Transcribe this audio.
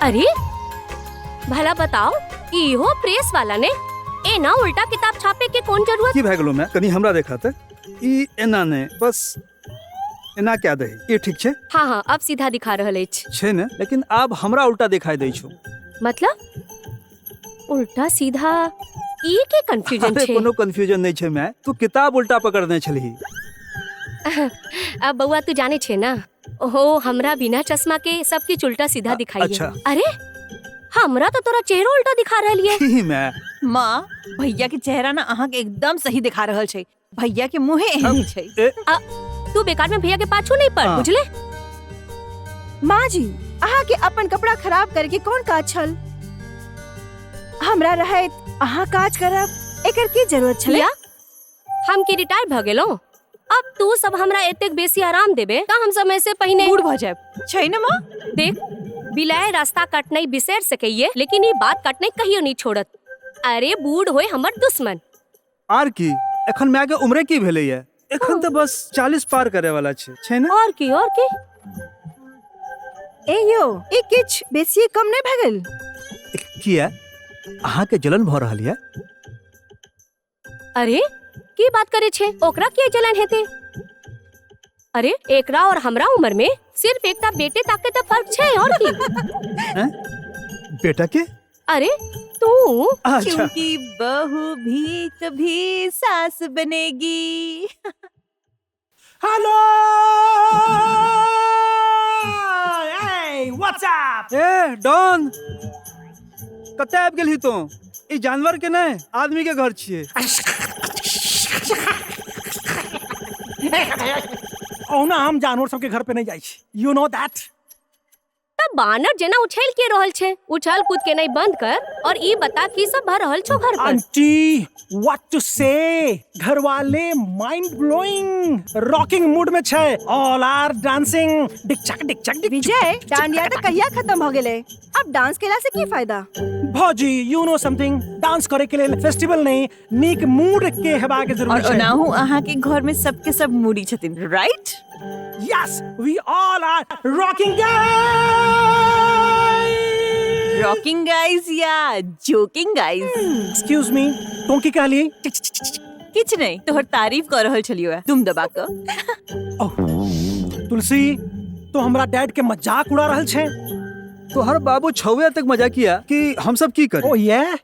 अरे भला बताओ, इहो प्रेस वाला ने एना उल्टा किताब छापे के कोन जरूरत? की भए गेलो मैं? कनी हमरा देखा त। ई एना ने, बस एना क्या दही। ई ठीक छै? हाँ हाँ, अब सीधा दिखा रहल अछि। छै ने, लेकिन आब हमरा उल्टा दिखाई दै छौ। मतलब उल्टा सीधा ई के कंफ्यूजन अरे छै? कोनो कंफ्यूजन नहीं छै मैं, तू किताब उल्टा पकड़ने छलही। अब बउआ तू जाने छे ना, ओहो हमरा बिना चश्मा के सब किछ उल्टा सीधा दिखाई। अच्छा। अरे हमरा तो तोरा चेहरो उल्टा दिखा रहल ये। की मैं? माँ, भैया के चेहरा ना अहाँ के एकदम सही दिखा रहल छै। भैया के मुँहे एहन छै। ए। तू बेकार में भैया के पाछू नहीं पड़, हाँ। बुझले? माँ जी, अहाँ के अपन कपड़ा खराब करके कौन काज छल? हमरा रहैत अहाँ काज करब, एकर की जरूरत छलै? भैया, हम की रिटायर भ गेलौं? अब तू सब हमरा एतेक बेसी आराम देबे त हम समय से पहिने बूढ़ भ जायब छै ने माँ? देख, बिलाय रास्ता काटनाइ बिसरि सकैये, लेकिन ई बात काटनाइ कहियो नहीं छोड़त। अरे बूढ़ होय हमर दुश्मन। आर की, एखन माय के उम्रे की भेलैया? एखन तऽ बस 40 पार करे वाला छै, छै ने? और की, और की? ए यो, ई किछ बेसी कम नहीं भए गेल? किया अहाँ के जलन भऽ रहल ये? अरे की बात करे छे, ओकरा किया जलन हेते? अरे एकरा और हमरा उम्र में सिर्फ एकटा बेटे तक के त फर्क छै, और की? हैं? बेटा के? अरे तू? अच्छा। क्योंकि बहू भी कभी सास बनेगी। हेलो, ए, व्हाट्स अप? ए डॉन, कतऽ आबि गेलही तू? ई जानवर के नहीं, आदमी के घर छियै। ओना हम जानवर सबके घर पे नहीं जाइ छी, you know that. तब बानर जेना उछल के रहल छै, उछल कूद के नहीं बंद कर और ई बता की सब भर रहल छौ घर पर। आंटी what two से, घर वाले माइंड ब्लोइंग रॉकिंग मूड में छै, ऑल आर डांसिंग डिकचक डिकचक डिक। विजय, डांडिया त कहिया खत्म भ गेलै, अब डांस केला से की फायदा? भौजी you know something, dance करे के लेल फेस्टिवल नहीं, नीक मूड के हेबाक जरूरी और छै। ओनाहु अहाँ के घर में सबके सब मूडी छथिन, right? Yes, we all are rocking guys. Rocking guys या जोकिंग गाइस? Excuse me, तू की कहली? किछ नहीं, तोहर तारीफ कर रहल छलियो है, तुम दबा क। ओह, तुलसी, तो हमरा डैड के मजाक उड़ा रहल छे। तोहर बाबू छौवे तक मजाक किया कि हम सब की करी? ओ ये?